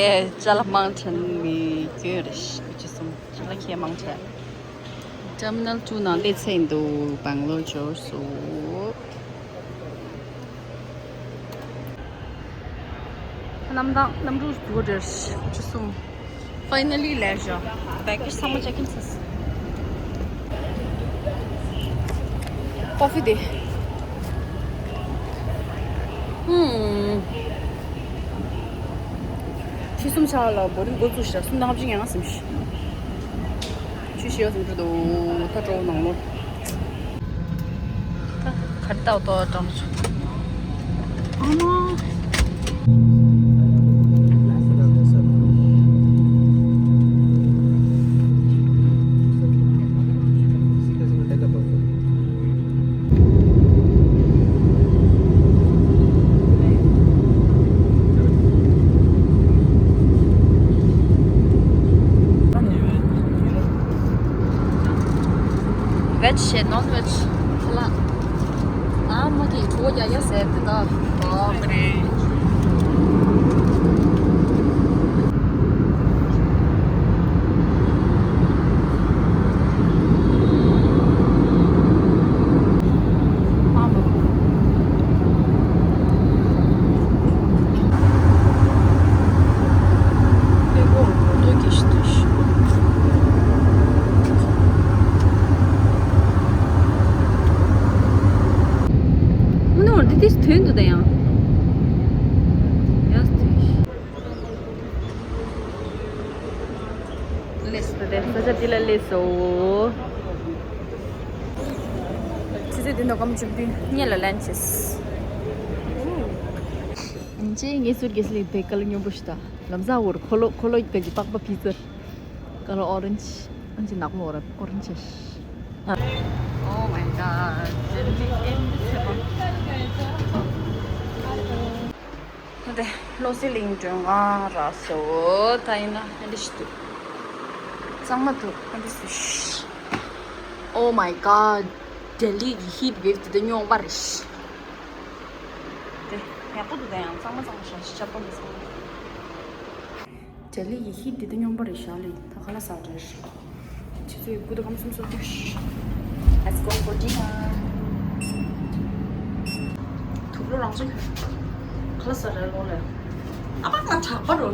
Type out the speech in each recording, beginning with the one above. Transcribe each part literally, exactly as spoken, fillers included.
ཨེ། ཅ་ལག་མང་དྲགས་ནི་སྐྱོན་རེད། ཅི་གསུང་། ཅ་ལག་ཁྱེད་མང་དྲགས། Terminal two ནང་སླེབས་ཚར་ཡིན་འདུག Bangalore འབྱོར་སོང་། གནམ་ཐང་གནམ་གྲུ་འགྲོ་རེད། ཅི་གསུང་། Finally ལེགས་ཤོག Baggage ཚང་མ་check in ཚར་སོང་། Coffee དེ། ཧུམ། ཁྱི་གསུམ་ཆགས་ལ་བོ་རིང་འགོ་བཙུགས་ཤག་གསུམ་དང་ལྔ་བཅུ་ང་ལྔ་ཟིན་ཤག་ཆུ་ཤེལ་ཟིན་འགྲོ་འདུག་ད་འགྲོ་ནང་ལོགས། ད་ག་རེ་ལྟ་བ་ཏོག་ཙམ་བྱུང་། ཨ་མ། Veg བྱས་non veg ཁ་ལག་ཨ་མ་གིས་གྲོད་ཁོག་རྒྱགས་རྒྱགས་ཟེར་དེ་དག་ཨོ་མ་རེད། མ་ནོར་འདི་དེ་ཐོན་འདུག་ད་ཡང་། ཡ་ཐོན། སླེབས་སོང་། ད་ས་ཆ་འདི་ལ་སླེབས་སོང་། ཆུ་ཚོད་བདུན་དང་སྐར་མ་བཅུ་བདུན་སྔོན་ལ་ལན་བྱས། ཅེས་ངའི་སུཊ་ཀེ་སི་ལ་དེ་ཀ་ལ་སྙོམས་པོ་ཞིག་དང་། ལམ་སང་འོར་འཁོར་ལོ་འཁོར་ལོ་ག་གི་པགས་པ་ཕི་ཙར། ཀ་ལ་ཨོ་རེན་ཇི། ཨན་ཅི་ནག་མོ་འོ་ར་ཨོ་རེན་ཇི། Oh my god. ད་ལྟ་བློ་གསལ་གླིང་མགྲོན་ཁང་རག་སོང་། ད་ཡིན་ན་ཨ་འདི་ཞིག་འདུག་གཙང་མ་འདུག་ཨ་འདི་སུ་ཤི། Oh my god. ལྡི་ལི་གི་heat wave དེ་ད་རྙོག་པ་རེད་ཤི། དེ་ཡག་པོ་འདུག་ད་ཡང་གཙང་མ་གཙང་མ་ཤག་ཤི་ཆགས་པ་མི་སོང་། ལྡི་ལི་གི་heat དེ་ད་རྙོག་པ་རེད་ཤག་ལེ། ད་ཁ་ལག་ཟ་རེད། ཆུ་ཚོད་དགུ་དང་སྐར་མ་སུམ་ཅུ་སོ་བདུན། Let's go for dinner. དུག་ལོག་རང་བྱུང་ཁ་ལག་ཟ་རེད་ལོ་ལེ། ཨ་མ་ང་དྲག་པ་རོ།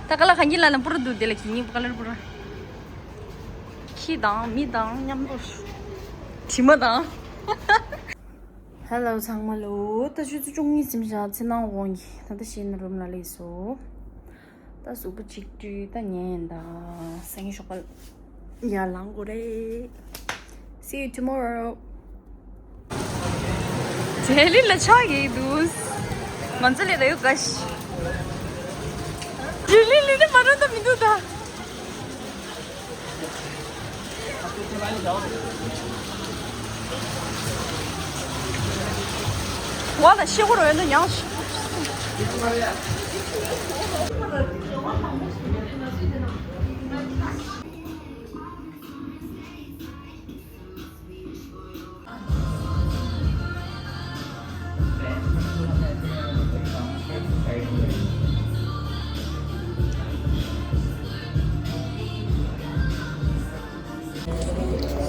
ད་ཁ་ལག་གང་གི་ལ་ལ་པུ་ར་འདུག་དེ་ལ་གི་ཉིན་པ་ཁ་ལར་པུ་ར། ཁྱི་དང་མི་དང་མཉམ་དུ། དྲི་མ་དང་། Hello ཚང་མ་ལོ། ད་ཆུ་ཚོད་བཅུ་གཉིས་ཟིན་ཤག་ཚེ་ནང་དབང་གིས་ད་ལྟ་ཤེས་ན་རུམ་ལ་སླེབས་སོང་། ད་གཟུགས་པོ་གཅིག་བསྡུས་ད་ཉལ་ཡིན་ད། སང་ཉིན་ཞོགས་པ་ཡར་ལངས་དགོས་རེད། See you tomorrow. ལྡི་ལི་ལ་ཆགས་ཀྱི་འདུག་ང་ཚོ་ལས་ད་ཡོད་ག་ཤི། ལྡི་ལི་ལི་ནི་མ་རུང་ད་མི་འདུག་ད། ཝ་ད་ཤི་ཁོ་རོ་ཡོད་ན་ཉང་ཤི།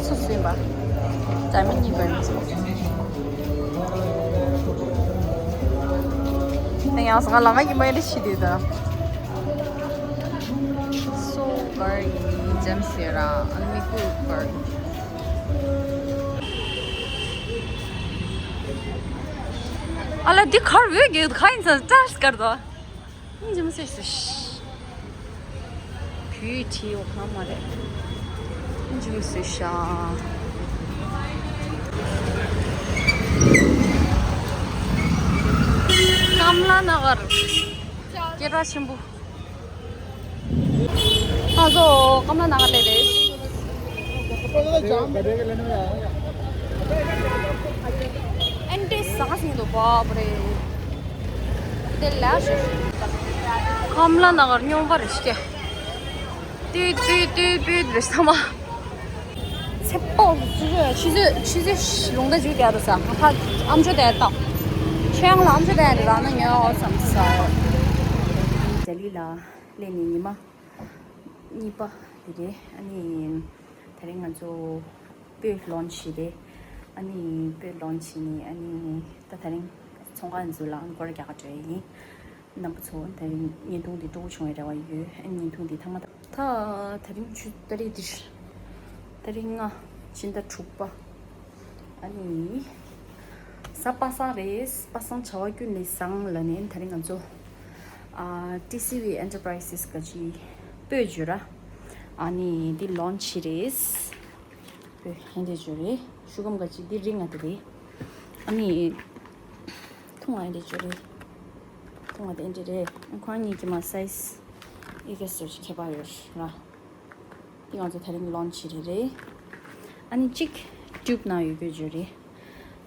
སུ་སུ་ཡིན་པ། ད་མི་གཉིས་པ་ཡིན་ཚོ། ཡང་ས་ག་ལ་ང་གི་མ་ཡིན་ཤི་དེ་ད། སོ་གར་ཡིན་ཇམ་སེ་ར་ཨ་མི་ཀུ་གར། ཨ་ལ་འདི་གར་བོད་གི་ག་ཡིན་ས་ཏྲ་སི་གར་དོ། ཨིན་ཇི་མི་སེ་སུ་ཤ། བུའི་ཁྲིའི་འོ་ཁ་མ་རེད། ཨིན་ཇི་མི་སུ་ཤ། ཀམ་ལ་ན་གར། སྐད་གྲགས་ཆེན་པོ། ད་ཚོ་ཀམ་ལ་ན་གར་ལས་རེད། ཨན་ཏེ་ཟ་ཁ་སིང་དུ་བབ་རེད། དེ་ལ་ཤོད། ཀམ་ལ་ན་གར་རྙོག་པ་རེད་ཤི། ཏུས་ཏུས་ཏུས་ཏུས་རེད་ས་མ། ཚེ་པོ་ཆུ་ཚོད་ཆུ་ཚོད་ཆུ་ཚོད་ལུང་ད་འཇུག་བསྡད་འདུག་ས། ང་ཕ་ཨམ་ཅོག་དེ་ལྟ། ཆོས་དབྱངས་ལ་ཨམ་ཅོག་དེ་རེ་རག་ན་ཉོ་འོ་བསམ་ས། ལྡི་ལི་ལ་སླེབས་ནས་ཉི་མ་གཉིས་པ་དེ་རེད། ཨ་ནི་དེ་རིང་ང་ཚོ་སྤོས་ལོན་ཆི་རེད། ཨ་ནི་སྤོས་ལོན་ཆི་ནི་ཨ་ནི་ད་དེ་རིང་ཚོང་ཁང་ཚོ་ལ་སྒོར་རྒྱག་ག་འགྲོ་ཡ་ཡིན། རྣམ་པ་ཚོ་དེ་རིང་བརྙན་ཐུང་འདི་སྤྲོ་པོ་བྱུང་བའི་རེ་བ་ཡོད། ཨ་ནི་བརྙན་ཐུང་འདི་ཐ་མ་ད། ད་དེ་རིང་ཆུ་ཏ་རིག་འདིར་ཏ་རིག་ལྔ་ཕྱི་ཟླ་དྲུག་པ། ཨ་ནི་གཟའ་པ་སངས་རེད། པ་སངས་བྱ་བ་ཀུན་ལས་བཟང་ལ་ནི་དེ་རིང་ང་ཚོ་ཨ་ཊི་སི་ཝི་Enterprises་ག་ཅི་སྤོས་བརྗོད་ར། ཨ་ནི་འདི་ལོན་ཆི་རེད། སྤོས་ཧན་དེ་བརྗོད་རེད། ཤུ་གམ་ག་ཅི་འདི་རིང་ང་དེ་རེད། ཨ་ནི་ཐུང་ང་ཧན་དེ་བརྗོད་རེད། ཐུང་ང་དེ་འདྲ་རེད། ཁོང་གཉིས་ཀྱི་མ་སའི་ཛི་ཨི་གེ་སོ་ཅི་ཁྱད་པར་ཡོད་ར། འདི་ང་ཚོ་དེ་རིང་ལོན་ཆི་རེད་རེད། ཨ་ནི་གཅིག་ཊུབ་ནང་ཡོད་དགོས་བརྗོད་རེད།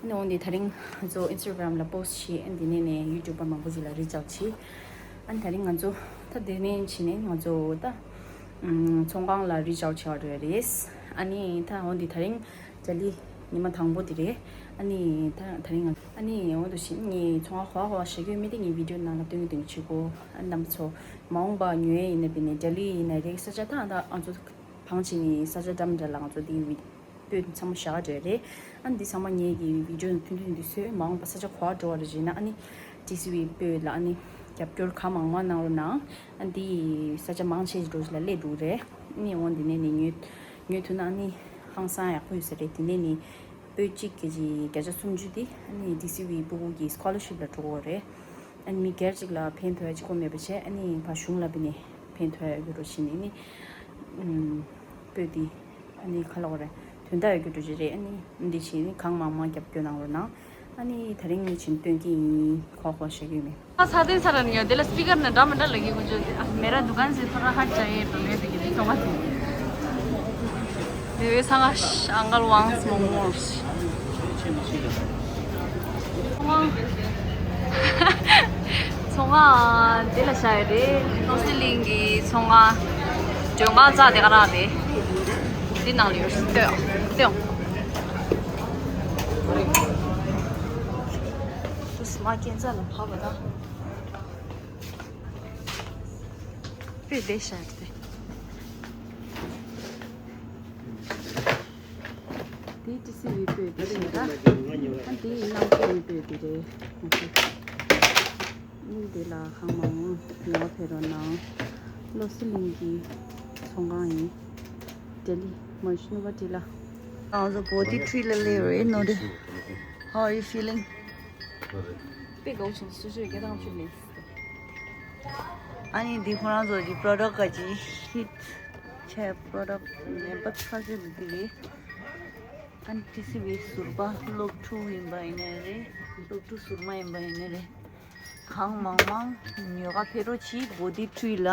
ཨ་ནི་འོན་ཏེ་དེ་རིང་ང་ཚོ་ཨིན་སི་ཊ་གྷ་རམ་ལ་པོ་སི་ཊི་བྱས། ཨ་ནི་དེ་ནས་ནས་ཡུ་ཊུབ་པར་མང་པོ་ཞིག་ལ་རི་ཅི་ཨའུཊ་བྱས། ཨ་ནི་དེ་རིང་ང་ཚོ་ད་དེ་ནས་བྱས་ནས་ང་ཚོ་ད་ཨམ་ཚོང་ཁང་ལ་རི་ཅི་ཨའུཊ་བྱས་པ་རེད། ཨ་ནི་ད་འོན་ཏེ་དེ་རིང་རྒྱ་ལི་ཉི་མ་དང་པོ་དེ་རེད། ཨ་ནི་ད་དེ་རིང་ང་ཨ་ནི་འོན་ཏེ་ཞིག་ངས་ཚོང་ཁང་ག་པར་ག་པར་བཞག་གི་ཡོད་མེད་དེ་ངས་བི་ཌི་ཡོ་ནང་ལ་སྟོན་གི་སྟོན་གི་བྱེད་དགོས། ཨ་ནི་རྣམ་པ་ཚོ་མ་འོངས་པ་ཉོ་ཡས་ཡིན་ན་དེ་ནས་རྒྱ་ལི་ཡིན་ན་རེད། ས་ཆ་ད་ད་ང་ཚོ་བང་ཆེན་ནི་ས་ཆ་འགྲམ་འདྲ་ལ་ང་ཚོ་དེའི་བི་སྤོས་ཚང་མ་བཞག་འདྲ་རེད། ཨ་ནི་འདི་ཚང་མ་ངེད་ཀྱི་བི་ཌི་ཡོ་ཐུང་ཐུང་འདི་ཚོས་མ་འོངས་པ་ས་ཆ་ག་པར་འགྲོ་བ་རེད་ཅེ་ན། ཨ་ནི་ཊི་སི་ཝི་སྤོས་ལ་ཨ་ནི་རྒྱབ་སྐྱོར་གང་མང་མང་གནང་རོགས་གནང་། ཨ་ནི་འདི་ས་ཆ་མང་ཆེ་ཞིག་འགྲོ་ཞིག་ལ་སླེབས་འདུག་རེད། ཨ་ནི་འོ་འདི་ནས་ནི་ཉོས་ཉོས་ཐུབ་ན་ཨ་ནི་ཧང་སང་ཡག་པོ་ཡོད་ས་རེད། དེ་ནས་ནི་སྤོས་གཅིག་གི་ཅིག་བརྒྱ་ཆ་སུམ་ཅུ་དེ་ཨ་ནི་ཊི་སི་ཝི་ཕྲུ་གུ་གི་སི་ཀོ་ལར་ཤིབ་ལ་འགྲོ་གི་རེད། ཨ་ནི་མི་སྒེར་གཅིག་ལ་ཕན་ཐོགས་ཡ་གཅིག་པོ་མེད་པ་བྱས། ཨ་ནི་ཕར་གཞུང་ལ་བི་ནས་ཕན་ཐོགས་ཡ་ཡོད་རོགས་བྱས་ནས་ནི་ཨུམ་སྤོས་འདི་ཨ་ནི་ག་ལབ་དགོས་རེད། དོན་དག་ཡོད་རྒྱུ་འགྲོ་གི་རེད། ཨ་ནི་འདི་བྱས་ནི་གང་མང་མང་རྒྱབ་སྐྱོར་གནང་རོགས་གནང་། ཨ་ནི་དེ་རིང་ངས་བྱིན་སྟོན་གྱི་ཡིན། གོ་གོ་བྱེད་ཀྱི་ཡོད་མེད། ས་དེ་ས་ར་ནི་ཡོད་དེ་ལ་སི་པི་ཀར་ནི་འདྲ་མི་འདྲ་ལ་གི་གོ་ཅོ། ཨ་མེ་ར་དུ་ཀན་སེ་ཐོ་ར་ཧ་ཅ་ཡེ་དོ་མེ་དུ་གི་དེ་ཐོ་མ་དེ། དེ་བས་ས་ང་ཨང་གལ་ཝང་སི་མོ་མོར། ཚོང་ཁང་དེ་ལ་བཞག་ཡོད་རེད། བློ་གསལ་གླིང་གི་ཚོང་ཁང་། མགྲོན་ཁང་རྩ་དེ་ག་རང་རེད། འདི་ནང་ལ་ཡོད་ལྟོས་ལྟོས། ཁུ་སི་མ་ཁྱེད་རྩ་ལ་བབས་པ་དང་། སྤོས་བསྡད་བཞག་སྟེ། དེའི་ཊི་སི་ཝི་སྤོས་དེ་བཞག་ར། ཨ་དེའི་གནམ་ཐང་སྤོས་དེ་རེད། ཨ་དེ་ནི་དེ་ལ་གང་མང་ཉོ་བ་ཕེབས་རོགས་གནང་། བློ་གསལ་གླིང་གི་ཚོང་ཁང་ཡིན། ལྡི་ལི་མ་ཤི་ནུ་བ་ཏི་ལ། ང་ཚོ་བོ་དྷི་ཊི་རི་ལ་སླེབས་རེད་ནོ་དེ། How are you feeling? དཔེ་དགའ་བོ་བྱུང་། སུ་ཞོལ་རྒྱ་དང་ཕྱིར་ལས། ཨ་ནི་འདི་ཁོ་རང་ཚོ་གི་པོ་རོ་ཌག་ག་ཅི་ཧིཊ་ཆེ་པོ་རོ་ཌག་ངན་པ་ཆགས་ཀྱི་འདུག་དེ་རེད། ཨ་ནི་ཊི་སི་ཝི་ཟུར་པ་སློབ་ཕྲུག་ཡིན་པ་ཡིན་ནའི་རེད། སློབ་ཕྲུག་ཟུར་མ་ཡིན་པ་ཡིན་ནའི་རེད། གང་མང་མང་ཉོ་ག་ཕེབས་རོགས་གྱིས། བོ་དྷི་ཊི་རི་ལ།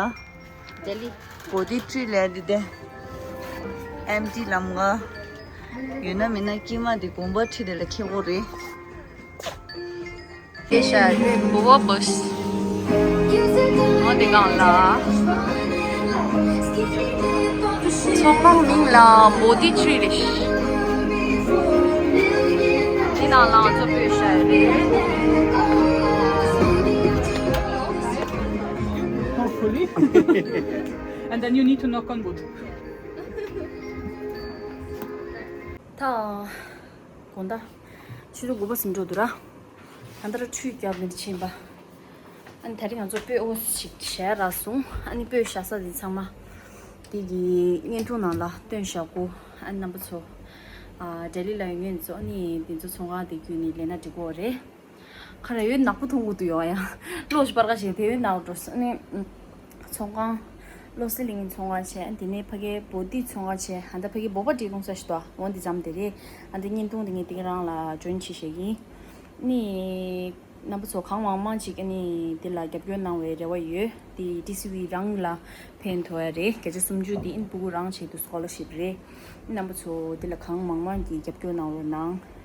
ལྡི་ལི། བོ་དྷི་ཊི་རི་ལ་འདི་དེ་ཨེམ་ཊི་ལམ་ཀ་ཡོད་ན་མེད་ན་དཀྱིལ་མ་འདི་དགོན་པ་ཁྲི་དེ་ལ་འཁེལ་གོ་རེད། ཤ་བོ་བོ་བོས། འོ་དེ་གང་ལ། ཚོང་ཁང་མིང་ལ་བོ་དྷི་ཊི་རི་རེད། དེ་ནང་ལ་ང་ཚོ་སྤོས་བཞག་ཡོད་རེད། Hopefully. And then you need to knock on wood. ད་དགོང་དག་ཆུ་ཚོད་དགུ་པ་ཟིན་འགྲོ་འདུག་ར། ད་ལྟ་ར་ཁྲུས་བརྒྱབ་ནས་ཕྱིན་པ། ཨ་ནི་དེ་རིང་ང་ཚོ་སྤོས་འོ་ཞིག་བཞག་རག་སོང་། ཨ་ནི་སྤོས་བཞག་ས་དེ་ཚང་མ་དེ་གི་བརྙན་ཐུང་ནང་ལ་སྟོན་བཞག་གོ། ཨ་ནི་རྣམ་པ་ཚོ། ཨ་ལྡི་ལི་ལ་ཡོད་མཁན་ཚོ་ཨ་ནི་དེ་ཚོ་ཚོང་ཁང་དེ་བརྒྱུད་ནས་ལེན་ན་འགྲིག་གོ་རེད། ཁ་ར་ཡོད་ནག་པོ་མཐོང་གི་འདུག་ཡོང་ཡ། གློག་ཞིག་སྤར་ག་བྱས་དེ་ཡོད་ནག་འགྲོ་སོང་ནི། ཚོང་ཁང་། བློ་གསལ་གླིང་ཚོང་ཁང་བྱས། དེ་ནས་ཕ་གི་བོ་དྷི་ཚོང་ཁང་བྱས། ཧ་ད་ཕ་གི་བོ་པ་འབྲི་གུང་ས་ཞིག་ཏོ་འོ་འདི་ཙམ་དེ་རེད། ཨ་འདི་བརྙན་ཐུང་དེ་ངས་དེ་ག་རང་ལ་འཇོན་ཆི་བྱེད་ཀྱིན། ནི། རྣམ་པ་ཚོ་གང་མང་མང་ཅིག་ཨ་ནི་འདི་ལ་རྒྱབ་སྐྱོར་གནང་བའི་རེ་བ་ཡོད། དེ་ཊི་སི་ཝི་རང་ལ་ཕན་ཐོགས་ཡ་རེད། བརྒྱ་ཆ་སུམ་ཅུ་དེ་ཨིན་ཕྲུ་གུ་རང་ཆེད་དུ་སི་ཀོ་ལར་ཤིབ་རེད། རྣམ་པ་ཚོ་འདི་ལ་གང་མང་མང་གིས་རྒྱབ་སྐྱོར་གནང་རོགས་གནང་།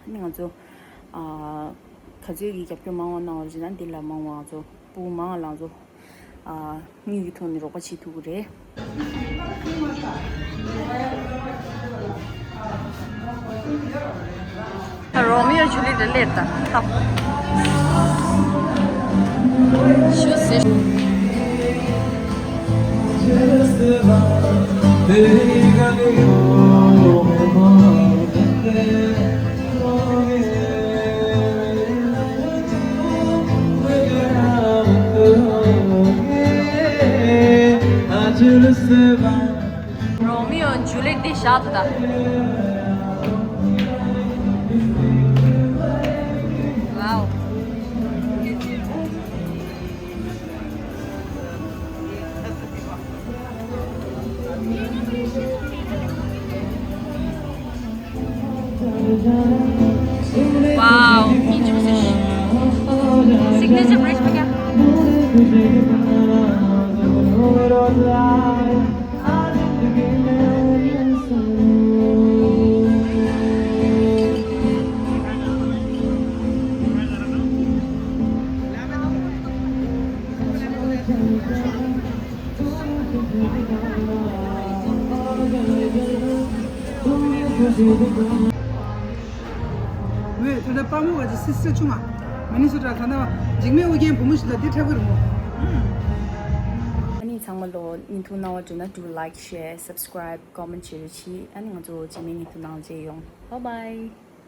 ཨ་ནི་ང་ཚོ། ཨ། ག་ཚོད་ཀྱི་རྒྱབ་སྐྱོར་མང་བ་གནང་བ་རེད་ན་འདི་ལ་མང་བ་ང་ཚོ་ཕྲུ་གུ་མང་བ་ལ་ང་ཚོ། ཨ། དངུལ་གྱི་ཐོག་ནས་རོགས་པ་བྱེད་ཐུབ་ཀྱི་རེད། རོ་མིའོ་ཇུ་ལི་ཡེཊ་སླེབས་ད་ལྟ། ཞུ་ཟེར། རོ་མིའོ་ཇུ་ལི་ཡེཊ་འདི་བཞག་ད་ད། ཝའོ། Wow, signature brush. ངས་ད་ལྟ་དཔའ་མོ་བ་ཅིག་སི་སི་ཆུང་ང་། མི་ནི་སོ་ཊ་གང་ལྟར་འཇིགས་མེད་ཨོ་རྒྱན་བུ་མོ་ཞིག་ལ་འདི་འཁྲབ་གི་རེད་མོ། ཨ་ནི་ཚང་མ་ལོ་བརྙན་ཐུང་སྣང་བ་འདོད་ན་do like, share, subscribe, comment བྱེད་རོགས་གྱིས། ཨ་ནི་ང་ཚོ་རྗེས་མའི་བརྙན་ཐུང་ནང་མཇལ་ཡོང་། Bye bye.